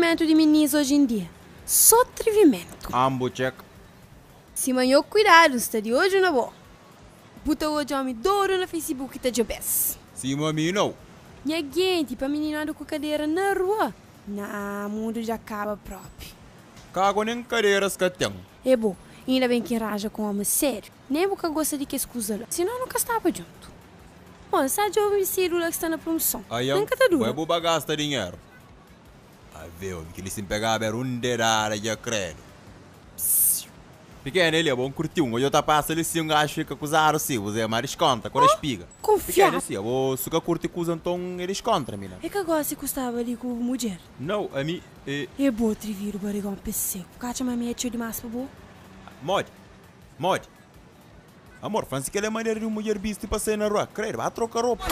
Atrivimentu di minis oji en dia. So atrivimentu. Ambo check. Sima nho kuidadu, N sta di odju na bo. Bu ta odja omi dodu na Facebook ta djobe-s. Sima mi nau. Nha genti, pa mininu anda ku kadera na rua? Naa, mundu dja kaba propi. Kago nen kaderas ka ten. É bo, inda ben ki N ranja ku un omi sériu. Nen bu ka gosta di kes kuza la, sinon nu ka staba djuntu. Bon, N sta djobe bistidu la ki sta na promuson. Aian, Nen ka ta dura. bai bu ba gasta dinheru. Ave, omi, kel-li si N pegaba era un dedada dja kredu. Psiu. Pikena eli, abo N kurtiu. N odja-u ta pasa li si, un gaju fika kuzadu si, bu ze, ma diskonta, kora spiga. Kunfiadu. Pikena si, abo su ka kurti kuza nton e diskontra mi la. E ka gosi ku staba li ku bu mudjer? Nau, ami e. E bo trividu barigon pe seku. Bu ka atxa ma mi e txeu dimas pa bo? Modi? Modi? Amor, fla-m si kel-la é manera di un mudjer bisti pa sai na rua. Kredu, ba troka ropa.